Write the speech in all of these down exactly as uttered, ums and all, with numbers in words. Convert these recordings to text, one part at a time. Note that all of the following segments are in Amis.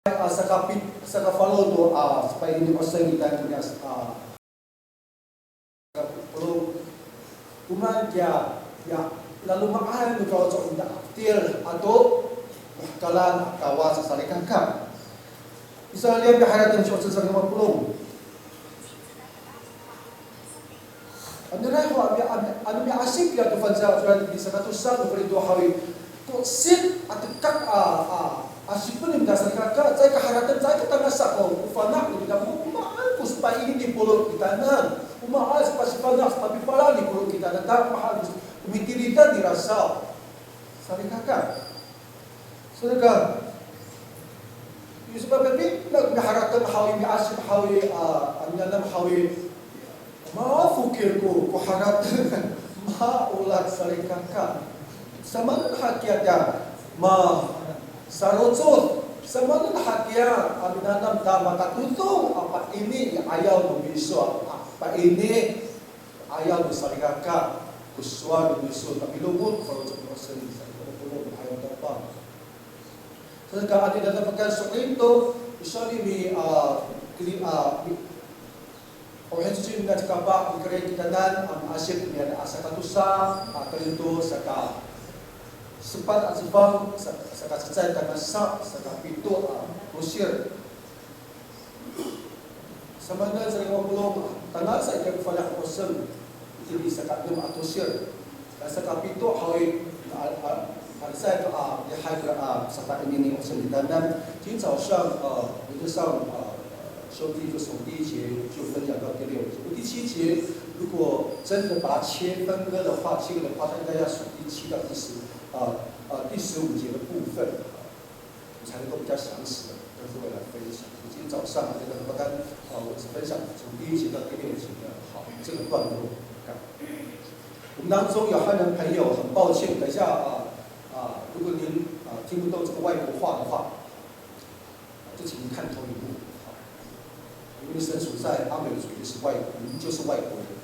a, saka pi-, saka falo to, a, sepaini ni Oseng kita niya, a, saka polo'. Komaen kiya, ya, laloma'an no faloco' nira a til ato mahekalan a Kawas a salikaka. Misaliyaw piharateng ci Oseng saka lima polo'. Ano ira ho, ano, ano, ano miasip ya to fangcal a codad i sakatosa no Korinto haw i, ko sit a tekak a, a, asipen nira salikaka, caay kaharateng, caay katangasa ko, ko fana' no mita, o maan ko sepaini ni polo' kitanan, o maan ko sepasifana', sepapipala ni polo' kitanan, ta mahaen ko mitilidan nira saw salikaka. Saka, i, sepapipi, na, miharateng haw i, miasip haw i, a, a minanam haw i, mafokil ko, ko harateng, maolah salikaka. Samaanen hakiya tiya, ma, sarocod, samaanen hakiya, a minanam ta matatodong, a paini i 'ayaw no miso, a paini 'ayaw no salikaka, ko sowal no miso, ta milongoc ko faloco' no Oseng, sa ko faloco' no 'ayaw no Tapang. Saka ano i, dadapakan so'elin to, i sowal ni, a, kini, a, mi, o hensucin na cekapa, mikerid kitanan, a, miasip niyam a sakatosa, a, Korinto, saka sepat a cefang, sa-, saka cecay tangasa, saka pito, a, tosir. Samaanen sa lima polo', tangasa itiya ko fana' no Oseng, itini saka enem a tosir. Saka pito haw i, a, a, a, sa to, a, lihay ko, a, sapaini ni Oseng kitanan. 今早上，呃，我就上，呃，兄弟就从第一节就分享到第六节。我第七节如果真的把它切分割的话，切割的话，它应该要属第七到第十，呃，呃，第十五节的部分。 我们才能够比较详实的跟各位来分享。今天早上这个，刚刚，呃，我只分享从第一节到第六节的，好，这个段落。我们当中有汉人朋友，很抱歉，等一下，啊，啊，如果您，啊，听不懂这个外国话的话，就请您看投影幕。好。 因为身处在阿美族，就是外国，我们就是外国人。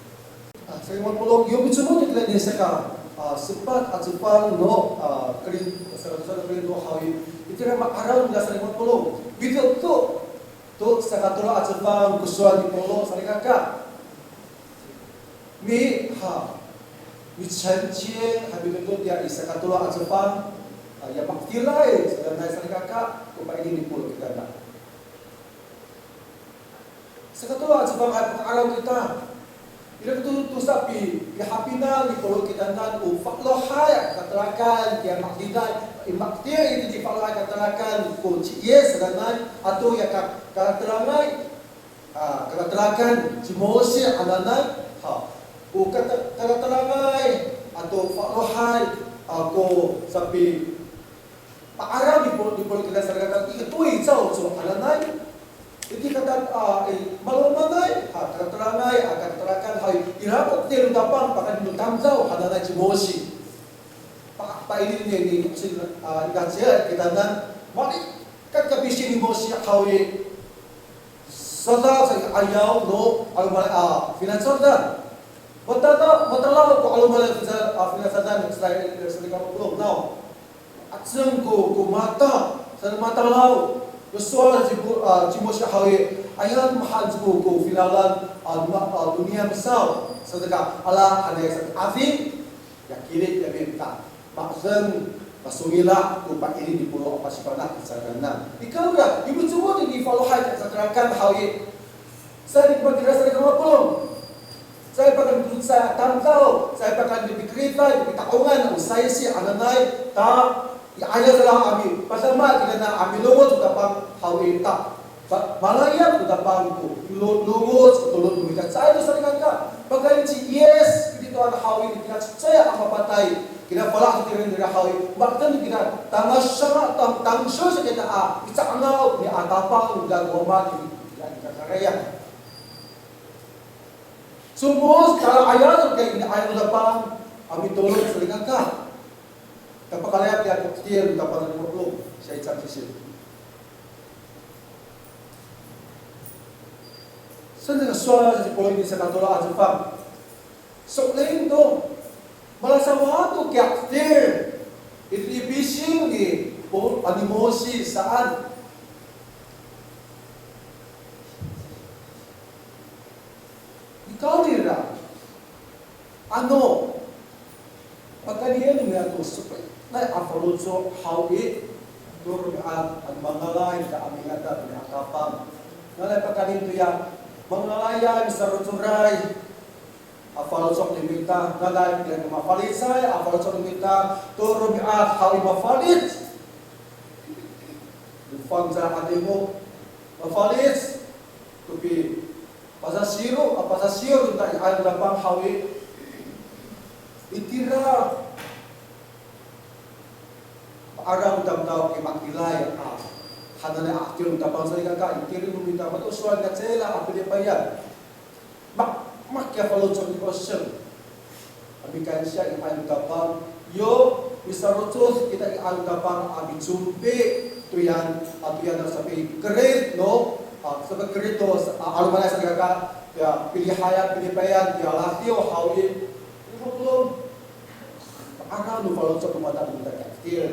A, sa lima polo', yo micomod kita i saka, a, sepat a cefang no, a, Korin-, saka, saka Korinto haw i, itira ma'araw nira sa lima polo'. Pito to, to saka tolo a cefang ko sowal ni Polo' salikaka. Mi, ha, mi承接, ha, mitoto tiya i saka tolo a cefang, a, ya ma'edilay, sa nanay salikaka, ko paini ni Polo' kitanan. Saka tolo a cefang a paka'araw kita. Ira ko to, to sapi, pihapinang ni Polo' kitanan, o fa'elohay a katelakan, kiya ma'edilay, i ma'edil itini fa'elohay a katelakan, ko ci Yis hananay, ato ya ka, katelangay, a, katelakan, ci Mosi hananay, ha, o kate-, katelangay, ato fa'elohay, a, ko sapi, pa'araw ni Polo', ni Polo' kitanan salikaka, i katoy caw co hananay. Iti kata, a, i, malomanay, ha, katelangay, a, katelakan, hay, ira ko telo Tapang, pakayni no tamdaw hananay ci Mosi. Pa, paini ni, ni, ci, a, i kacil kitanan, mali, kakabisi ni Mosi haw i, sadaw sa i 'ayaw no 'alomanay a finacadan. Matalaw, matalaw ko 'alomanay a finacadan, sa, sa, sa, naw. Aceng ko, ko mata, sa matalaw. Yo sowal ci Mo-, a, ci Mosi haw i, aya mahaen ko, ko finawlan, a, ma-, a, no niyam saw. Saka, ala, hanay sa, 'ading, ya kilit, ya minta. Ma'edeng, masongila' ko paini ni Polo' a pasifana' kacaranan. Ikaw ira, i micomod i falohay a katelakan haw i. Sa i, matira sa i kama Polo'. Sa i pakayni to sa tamdaw, sa i pakayni to pikerid, pita'ongan, o saysi hananay, ta, i 'ayaw sa a mi, padama kitanan a milongoc to Tapang haw i ta. Ba-, malayap to Tapang ko, lo-, longoc to tolon no mita. Caay to salikaka, pakayni ci Yis, itini to haw i, kina cecay a mapatay, kina falah to tireng nira haw i, ma'edeng kina tangasa, tang-, tangsol sa kina a, mica'angaw, ni a Tapang, nira ko Wama, kina, kina kakarayang. Somos, tala 'ayaw to kina 'ayaw no Tapang a mitolon salikaka. Ta pakalayap ya ko 'edil no Tapang a lima polo', 下一张，谢谢。Sa, sowal sa ci Polo' itini saka tolo a cefang. So'elin to, malasawad to kiya 'edil itini pising ni Polo', a, ni Mosi saan. Ano pakayni no mita to so'elinay a faloco' haw i, to romi'ad a mangalay ta a mingata to niya Tapang. Nanay pakayni toya mangalayay, misarocoday a faloco' no mita, nanay pila ko mafalicay a faloco' no mita to romi'ad haw i mafalic. Mafangcal a 'adingo, mafalic to pi pasasiyor, a pasasiyor ta i 'ayaway no Tapang haw i, itira pa'araw no tamdaw i ma'ilay a hananay a 'atir no Tapang salikaka, itira no mita, mato sowal kacila a pilipayan. Ma, makiya faloco' no 'oseng a mikansiya i 'ayaway no Tapang. Yo, misarocod kita i 'ayaway no Tapang a micompi toya, a toya sapikerid no, a, sapikerid to, a, 'alomanay salikaka, ya, pilihayan, pilipayan, ya, ladiw haw i, ira ko pa'araw no faloco' no mata no mita kiya 'atir.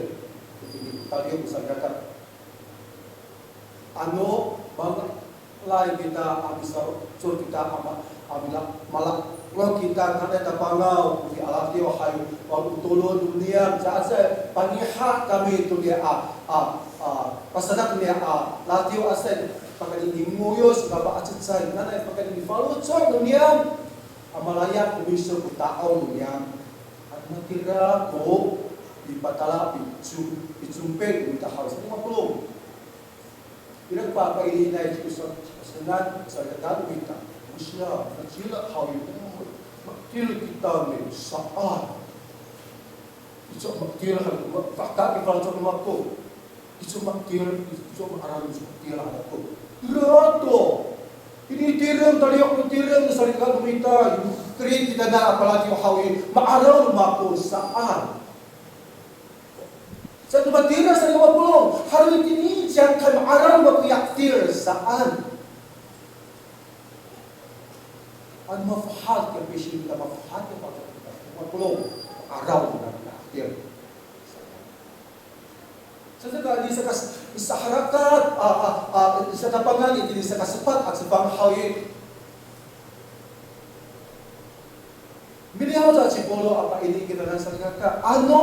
Taliyo salikaka. Ano mangalay kita a misarocod kita a ma, a mila, mala'alok kita, nanay Tapangaw, ko ladiw haw i, o tolon no niyam, caay, pangiha kami to niya a, a, a, pasadak niya a ladiw, asay pakayni i ngoyos, kapacecay, nanay pakayni i faloco' no niyam a malaya ko miso ko ta'ong no niyam. Ano matira ko pipatala, picom, picompi no mita haw i, saan ko mapolong. Ira ko pa'inay ci Kawas, Kawas, salikaka no mita. Masiya, matiya haw i, matiya kita ni saan. Icowa matiya haw i, ma, paka kifaloco' no mako. Icowa matiya, icowa ma'araw, icowa matiya haw i. Ira to. Ini tireng, taliyok no tireng, salikaka no mita. Ira kitanan a paladiw haw i, ma'araw no mako saan. Sa to matira sa ko mapolong, halo itini ciyangkay ma'araw mako ya 'atir saan. Ano mafohat ya pising kita, mafohat ya pata kita, mapolong, ma'araw kita ya 'atir. Sa to ka, ini saka, saharakat, a, a, a, saka pangan, ini saka sepat, a, sepat haw i. Miliyaw sa ci Pawlo a pa'ini kitanan salikaka. Ano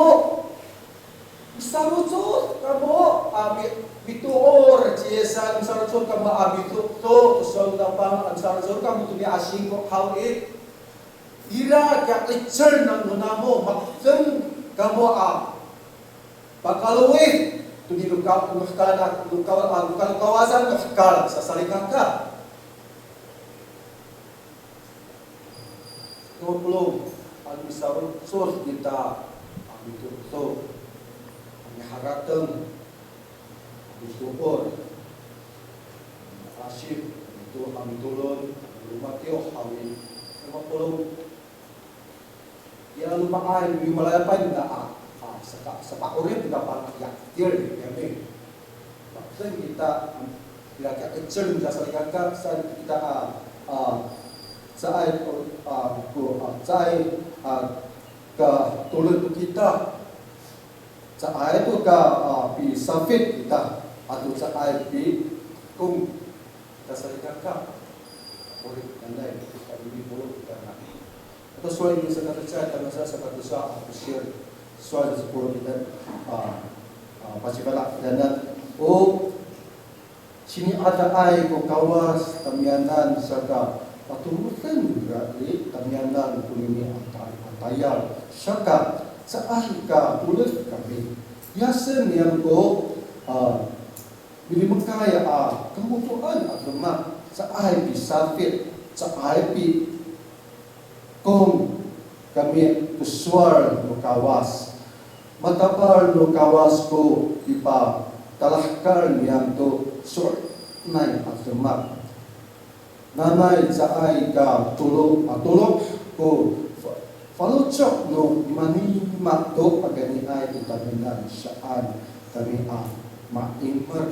misarocod kamo a mi, mitoor ci Yisan, misarocod kamo a mitoor to sowal no Tapang, a misarocod kamo to niya a singko haw i, ira kiya 'icel no namo, ma'edeng kamo a pakalowid to ni loka, lokal, lokal, a, lokal Kawasan, lokal sa salikaka. Saka mapolong, ano misarocod kita a mitoor, a miharateng, a mitoor, a miasip, a mito, a mitolon, a milomatiw haw i. Saka mapolong, ya loma'ay, mimalayapay nira a, a, saka, sapa'orip nira pang ya 'atir, ya mi. Ma'edeng kita, ira kiya 'icel nira salikaka, saan kita, a, a, caay, a, ko, a, caay, a, katolon to kita. Caay to ka, a, pisafit kita, ato caay pikong kita salikaka. 'Orip nanay, kita ini polong kita na. Ato sowal ini saka cecay, tangasa saka tosa a posir. Sowal sa ci Pawlo kita, a, a, pacifana' kitanan. O sini'adaay ko Kawas tamiyanan saka patoroden nira i tamiyanan konini a ta, a tayal. Saka caay ka poled kami. Hiyasen niyam ko, a, milimekay a kamotoan a demak, caay pisafit, caay pi kong kami to sowal no Kawas. Matapal no Kawas ko pipatalahekal niyam to so'elinay a demak. Nanay caay ka tolo, a, tolo ko fa, faloco' no nimanima to pakayniay i tamiyanan saan kami a ma'imer.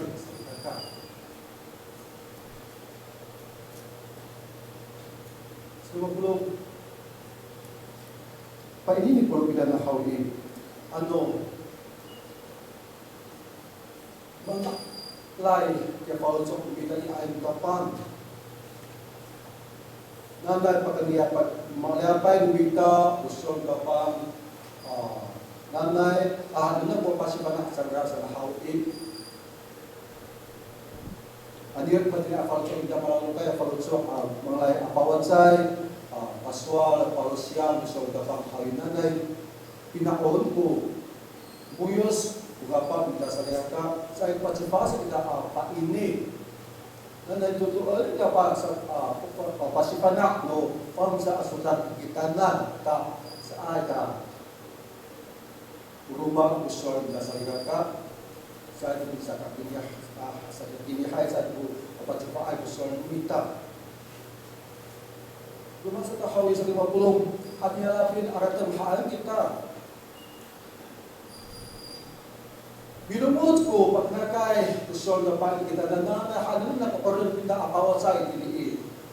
Saka mapolong, pa'ini ni Pawlo kitanan haw i, ano mangalay kiya faloco' no mita i 'ayaw no Tapang. Nanay pakayni, pa, maliyapay no mita ko sowal no Tapang, a, nanay, a, nengneng ko pasifana' cangra saan haw i. Ano ira ko matini a faloco' ita, malalokay a faloco', a, mangalay a pawacay, a, pasowal, palosiyang ko sowal no Tapang haw i, nanay pina'on ko moyos ko kapah no mita salikaka, caay ko pacifac kita a paini. Nanay to to, e, kita pa, sa, a, pa, pa, pasifana' no fangcal a sowal kitanan, ta, sa, a, ita o roma ko sowal no mita salikaka, caay to misakakini, a, sakakinihay, caay to pacifaay ko sowal no mita. Roma sato haw i, saka mapolong, hatini a lafin, araten mahaen kita. Milongoc ko patenakay ko sowal no Tapang i kitanan, nanay haenen ko 'orip no mita a pawacay itini i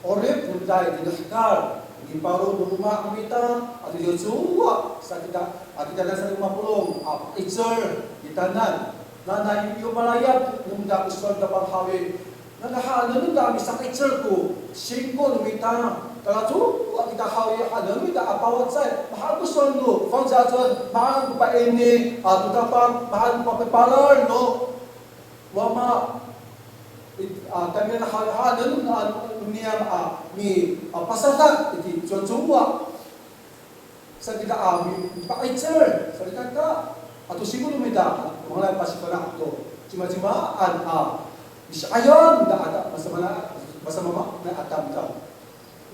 'orip no mita itini i hekal, niparo no loma' no mita, ato yo cowa sa kita, a, kitanan saka mapolong a pa'icel kitanan. Nanay yo malayap no mita ko sowal no Tapang haw i, nanay haenen no mita a misa'icel ko singko no mita, talacowa kita haw i, haenen no mita a pawacay, mahaen ko sowal no fangcal, mahaen ko paini, a, to Tapang, mahaen ko papipalal no Wama, i, a, tamiyanan haw i, haenen no, a, no niyam a mi, a, pasadak itini cowacowa. Sa kita a mi, pa'icel, sa kita ka, ato singko no mita, mangalay pasifana' to cimacimaan a misi'ayaw no mita a ta, masamaanen, masamaanen a tamdaw.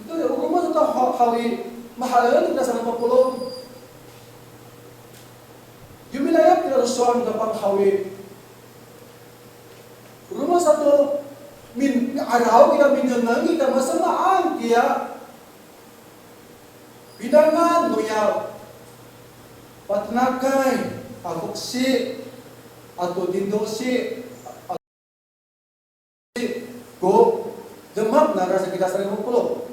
Ito ya, o roma sato haw, haw i, mahaen kita saka mapolong. Yo milayap kita to sowal no Tapang haw i. Roma sato, min, mi'araw kita, minengneng kita, masamaan kiya pinangan noya patenakay a foksi ato tindosi a ko demak nangra sa kita saka mapolong.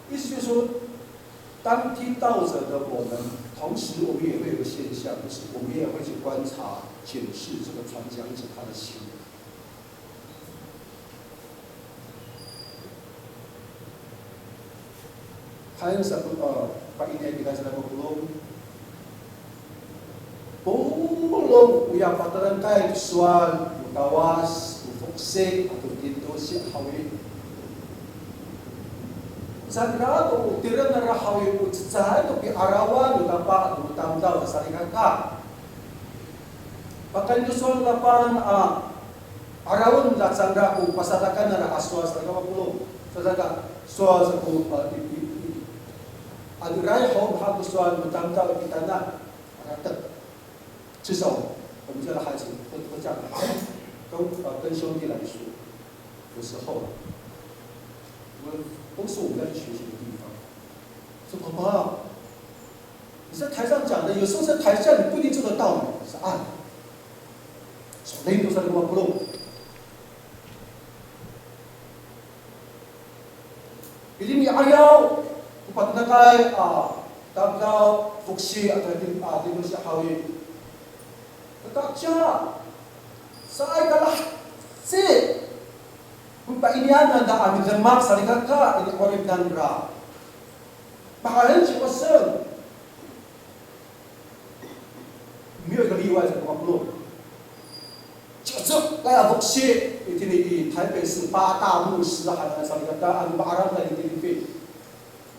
意思就是说，当听道者的我们，同时我们也会有个现象，就是我们也会去观察、检视这个传讲者他的行为。Hay sa, e, paini kita saka mapolong. Polong, oya patenakay to sowal no Kawas, to foksi ato tindosi haw i. Saan kira to o tireng nangra haw i, o cecay to pi'arawan no Tapang ato tamdaw salikaka. Pakayni to sowal no Tapang a, 'arawon ta cangra ko pasadakan nangra a sowal salikaka mapolong. Sadaka sowal sa ko, a, i, i, i, a, iraay ho mahaen ko sowal no tamdaw i kitanan. Aratek. 至少我们家的孩子会，会这样，跟，呃，跟兄弟来说，有时候啊，我们都是我们要去学习的地方。说：“爸爸，你在台上讲的，有时候在台下你不一定做得到呢。”是啊，手里都在那边。 Itini i 'ayaw ko patenakay a tamdaw, foksi ato ti, a, tindosi haw i. Tataca, caay ka laheci ko painian nangra a midemak salikaka i 'orip nangra. Mahaen ci Paseng. 没有一个例外，在中国部落。Cecek lay a foksi, itini i 台北市八大牧师 hananay salikaka, ano ma'araw tayni i Pilipi.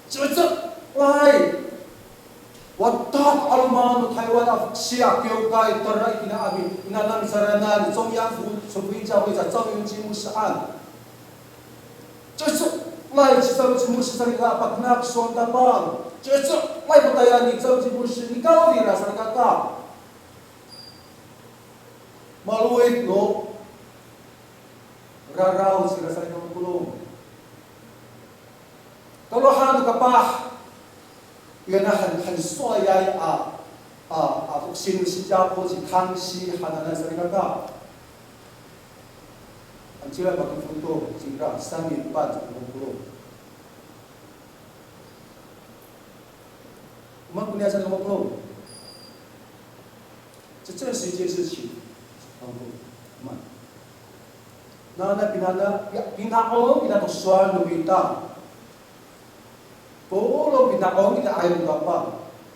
Cecek lay. Wata 'aloman no Taywan a foksi a kiwkay, tayra i kina a mi, inanan saranan, 中央福，福音教会 sa 赵永基牧师 han. Cecek lay ci Sawit ci Mosis salikaka a patenak sowal no Tapang. Cecek lay patayani ci Sawit ci Mosis, nikawrira salikaka. Malowid no raraw cira salikaka a polong. Kalowahan no kapah, ira han, han sowal i a, a, a, foksi no 新加坡 ci Kangsi hananay salikaka. Ano cira makifoto cingra, 三年半 sa ko polong. O maan ko niyam sa ko polong? 这，这是一件事情。Nana pinana, ya, pina'on kita to sowal no mita. Polong pina'on kita 'ayaw no Tapang.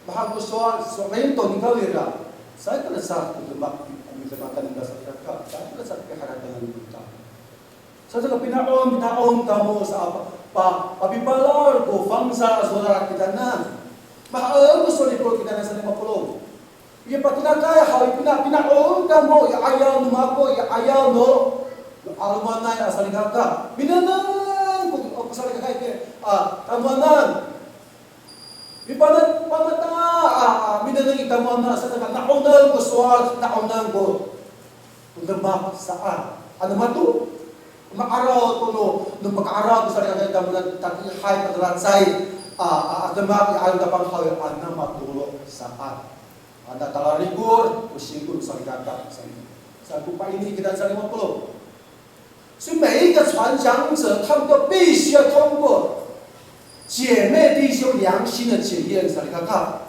Mahaen ko sowal, so'elin to nikawrira. Saan ko lasal ko demak, midemakan ningra salikaka. Saan ko lasal ko piharatengan no mita. Saan ko pina'on, pina'on kamo sa apa, pa, papipalal ko fangcal a sowal kitanan. Mahaen ko sowal i polong kitanan sa lima polong. Ya patonakay haw i pina, pina'on kamo i 'ayaw no mako, i 'ayaw no, no 'alomanay a salikaka. Minengneng ko, ko salikaka i, a, tamowanan. Mipanat, panata, a, a, minengneng i tamowanan a salikaka, na'onen ko sowal, na'onen ko, ko demak saan. Ano mato, ma'araw to no, no paka'araw ko salikaka i tamowanan, tatiihay, patalacay, a, a, a demak i 'ayaw no Tapang haw i, ano matolo saan. Ano talarikor ko singko salikaka saan. Saan ko paini kita sa lima polong. 所以每一个传讲者，他们都必须要通过姐妹弟兄良心的检验 salikaka.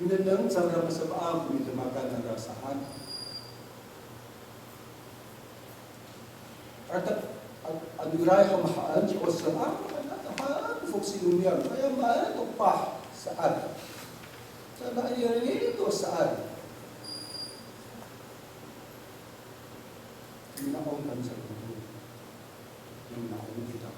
Minengneng cangra masamaan ko midemakan nangra saan. Ata, a, ano ira ho mahaen ci Osen a, maan ko foksi no niyam, aya maan to pah saan. Sa na iri to saan. Mina'on kami sa koto. Mina'on kita.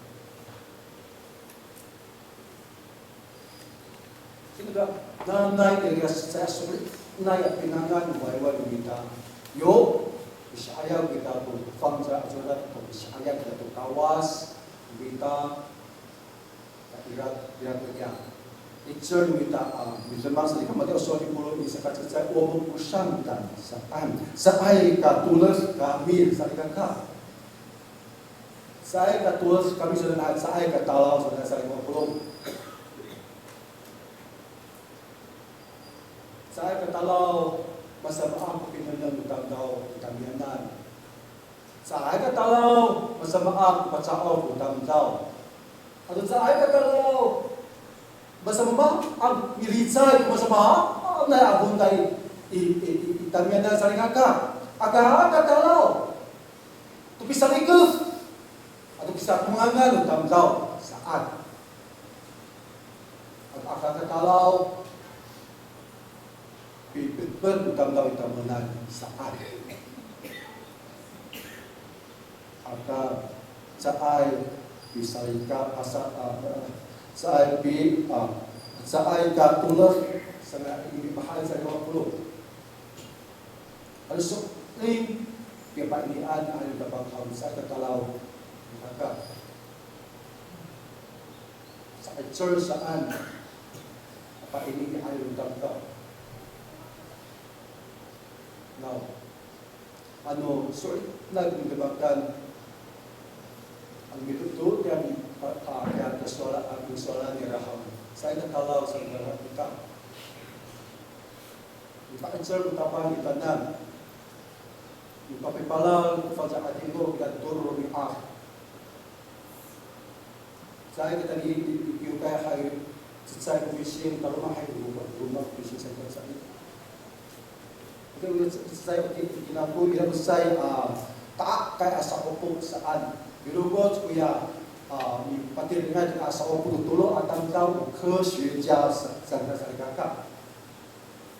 Saka, nanay kira sa so'elinay a pinangan no wayway no mita. Yo, misi'ayaw kita to fangcal a codad to, misi'ayaw kita to Kawas no mita. Ira, ira to ya. 'Icel no mita, a, midemak sa i, kamatiya o sowal ni Polo i, saka cecay, o mokosang ta saan. Caay ka toled kami salikaka. Caay ka toled kami saan, caay ka talaw saan, sa lima polong. Caay ka talaw, masamaan ko pinengneng no tamdaw i tamiyanan. Caay ka talaw, masamaan ko paca'of no tamdaw. Ato caay ka talaw, masamaan ko milicay ko masamaanay a fonday i, i, i, i tamiyanan salikaka. Aka ka talaw to pisalikef ato pisatongangan no tamdaw saan. Ato aka ka talaw, pipetpet no tamdaw i tamowanan saan. Aka caay pisalika, asa, a, caay pi, a, caay ka toled, sanga i, mahaen sa lima polong. Ano so'elin, pipainian, ano dapat haw, caay ka talaw, aka. Sa'icel saan, paini i 'ayaw no tamdaw. Naw, ano so'elinay ko midemakan, ano mitoto tiya mi, a, a, tiya kasowalan, a, kasowalan nira haw. Caay ka talaw saan nira kita. Mipa'icel ko Tapang kitanan. Mipapipalal ko fangcal a tingko kira tolo romi'ad. Caay kita ni, ni, ni kiwkay hay, cecay ko mising, taloma' hay, roma, roma ko mising sa kita sa. Kita ulit cecay ko ti, kinako, ira ko cecay, a, ta'akay a sa'opo saan. Mirokoc koya, a, mipatirengay a sa'opo to tolo a tamdaw, 科学家 sa, sa, salikaka.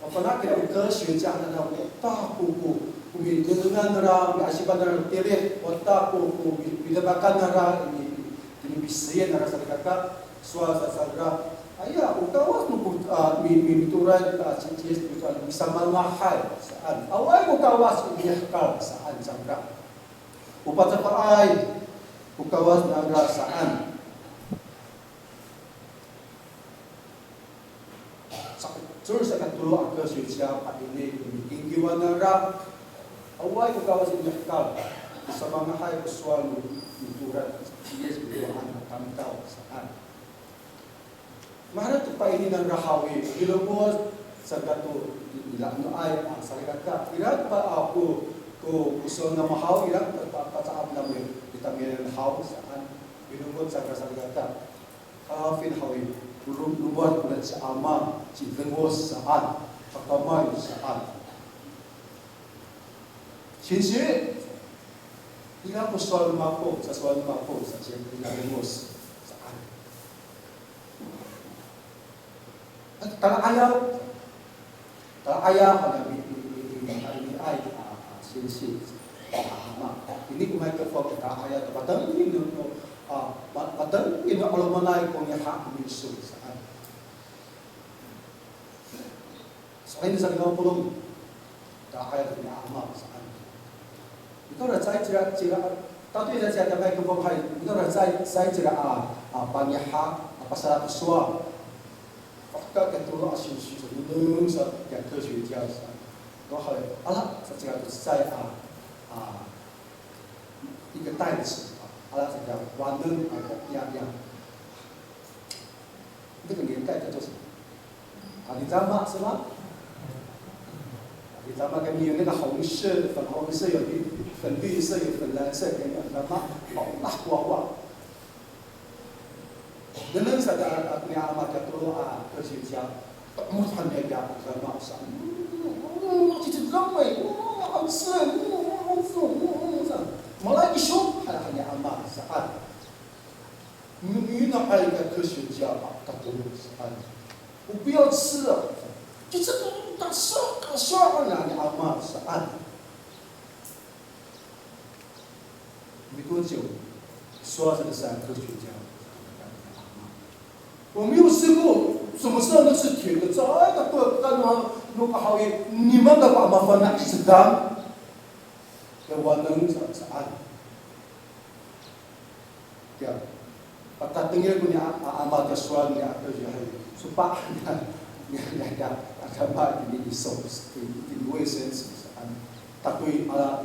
Mafana' kira o 科学家 nangra, wata ko, ko, ko minengnengan nira, miasipan nira tilid, wata ko, ko mi-, midemakan nira, mi-, mi-, misien nira salikaka, sowal sa, sa nira, aya, o Kawas no ko, a, mi-, mi-, mitooray, a, ci, ci Yis, a, misamangahay saan. Awaay ko Kawas mihekal saan cangra. O pacapaay ko Kawas nangra saan. Saka, saka tolo a 科学家 paini ko mikingkiwan nangra. Awaay ko Kawas i mihekal. Misamangahay ko sowal no mitooray ci Yis mitooran a tamdaw saan. Maherek to paini nangra haw i, milokod saan to ira, ano ay, a, salikaka. Ira pa, a, ko, ko, ko sowal namo haw, ira pa, pa, paca'of namo i tamiyanan haw saan. Milokod saan salikaka. Kafin haw i, Lolomowad kona ci ama, cidengos saan, kakamay saan. Singsi, ira ko sowal no mako, sasowal no mako, sa ci, ira dengos saan. Tala'ayaw. Tala'ayaw han a mi, mi, mi, mi, mi'ayaw a, a, singsi, a, ama. Ini ko microphone, tala'ayaw, patengen no, a, pa-, patengen no 'alomanay ko ngiha' miso saan. Saan sa, lima polo. Tala'ayaw to ni ama saan. Nikawracay cira, cira, tatoy sa cira, tamay ko hay. Nikawracay, cay cira a, a, pangiha, a, pasal ko sowal. Paka katolo a singsi, nengneng sa, 科学家 saan. Ko hay, ala, sa cira to cecay a, a, 一个袋子, ala sa cira waneng a, ya, ya. 那个年代叫做什么？Adidama 是吗？Adidama 跟你有那个红色、粉红色，有绿、粉绿色，有粉蓝色，跟你 adidama，好大光啊！Nengneng sa ko ni ama katolo a 科学家，mo han nira adidama sa, cicedamay, 红色，红色，红色，malay iso, han ni ama saan. Nengneng sa ko 科学家a katolo saan. 我不要吃啊。Ciced to, kaso, kaso han ni ama saan. Mikoto, sowal sa ko 科学家. 我没有吃过，什么时候能吃甜的？Caay kako, kano, no kahaw i, nimaan kako a mafana' i cecay. Ya waneng sa, saan. Ya, pakatengil ko ni a, a, ama, ya sowal ni a, ya, hay. Sopa, ya, ya, ya, ya, adama itini iso, itini 卫生纸 saan. Tatoy ala,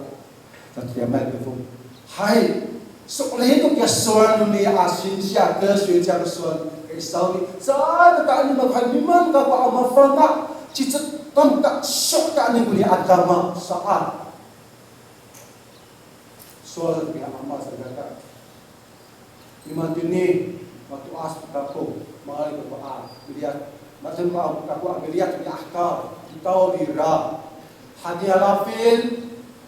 tatoy a microphone. Hay, so'elin to kiya sowal no ni a singsi a 科学家 a sowal, e, sawni, sa, ta, ni ma, hay, nimaan kako a mafana', ciced, tam, ta, sok, ta, ni ko ni adama, saan. Sowal sa ko ni ama sa kaka. Nimaan tini, mato'as kako, malay kako a miliyas, mato'as kako a miliyas ni a hekal, kita o nira. Hadi halafin,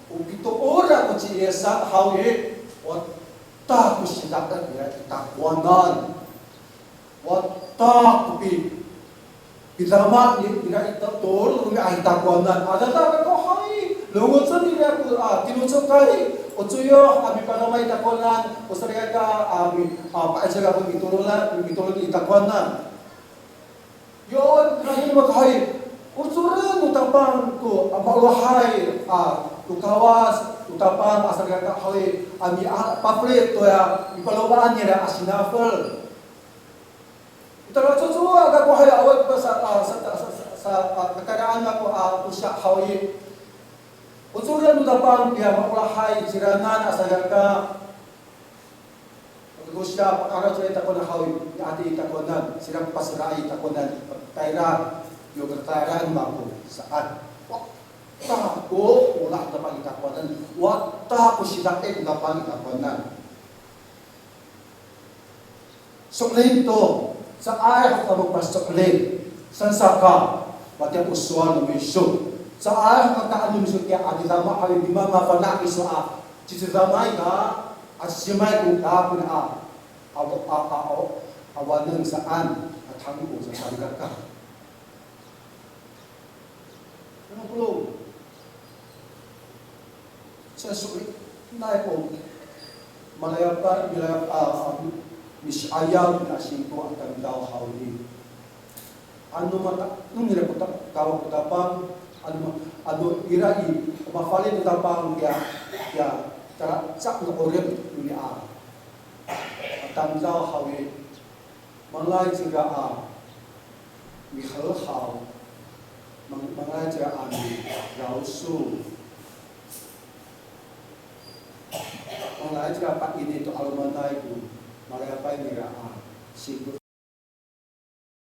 o pitoor ako ci Yis haw i, wata ko sida'ed nira i takowanan. Wata ko pi, pidama ni, nira i ta, tolo romi'ad i takowanan. Adada kako hay, longocen nira ko, a, tinocokay, o coyoh a mipadama i takowanan, o salikaka a mi, a, pa'icel ako mitolon, mitolon i takowanan. Yo, nani mako hay, ocoren no Tapang ko, a, maolahay, a, no Kawas, no Tapang a salikaka hay, a, mi, a, paflit toya mipalowaan nira a sinafel. Ita, cocowa kako hay, awa ko sa, a, sa, sa, sa, sa, a, katayraen ako a tosa haw i. Ocoren no Tapang koya maolahay, ciranan a salikaka. Tosa, paka'araw cira i takowanan haw i, mi'ad i takowanan, cira paseray i takowanan, tayra, yo katayraen mako saan. Wata ko olah no Tapang i takowanan, wata ko sida'it no Tapang i takowanan. So'elin to, caay ho kamo paso'elin. Saan saka, matiya o sowal no miso. Caay ho kamo miso kiya adidama, haw i, nimaan mafana' kiso a cicedamay ka, a cimay ko ka, kona a, a, a, a, a waneng saan, a tangko saan, salikaka. Ano ko lo? Sa so'elinay ko malayapa, milayap, a, a, misi'ayaw kina singko a tamdaw haw i. Ano mata, no nira ko ta, kawa ko Tapang, ano ma, ano ira i, mafalic ko Tapang kiya, kiya, talaca no 'orip nira a tamdaw haw i. Mangalay cira a mihelhaw, mang-, mangalay cira a mirawso, mangalay cira pa'ini to 'alomanay ko malayapay nira a singko